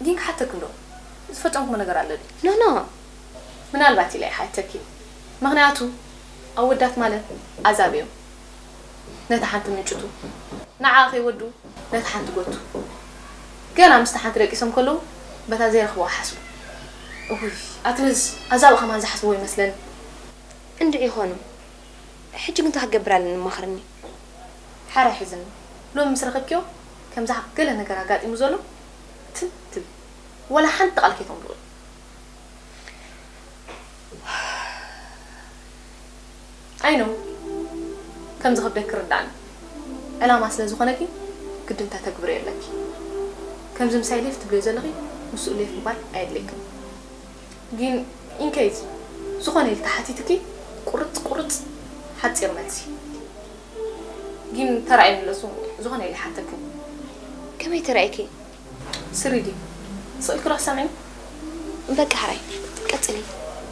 ግን ክሓተኪ እንዶ ዝፈጸምኩዎ ነገር ኣሎ ድዩ? ኖ ኖ። ምናልባት ኢለ እየ ሓተኪ። ምኽንያቱ ኣወዳት ማለት ኣዛብ እዮም። ነታ ሓንቲ ምንጭቱ ንዓ ከይወዱ ነታ ሓንቲ ጎቱ። ገና ምስታ ሓንቲ ደቂሶም ከለዉ በታ ዘይረኽብዋ ሓስቡ። እውይ ኣትርስ ኣዛብ ከማን ዝሓስብዎ ይመስለኒ። እንድዒ ይኾኑ። ሕጂ ግን እንታይ ክገብር ኣለኒ መኽርኒ። ሓራ ሒዝኒ። ሎሚ ምስ ረኸብክዮ ከምዛ ገለ ነገር ኣጋጢሙ ዘሎ ትም ትብል። ወላ ሓንቲ ቃል ከይተምልቑ። ኣይ ኖ ከም ዝኸብደኪ ርዳእኒ። ዕላማ ስለ ዝኾነኪ ግድን ተተግብርዮ ኣለኪ። ከምዚ ምሳይ ሌፍ ትብልዮ ዘለኺ ምስኡ ሌፍ ምባል ኣየድልየክን። ግን ኢንኬዝ ዝኾነ ኢሉ ተሓቲትኪ ቁርፅ ቁርፅ ሓፂር መልሲ። ግን ተራእዩ ምለሱ ዝኾነ ኢሉ ይሓተክን። ከመይ ተራእይኪ? ስሪዲ ስቕ ኢልኪ ዶ ክሰምዒ? በቃ ሕራይ ቀፅሊ።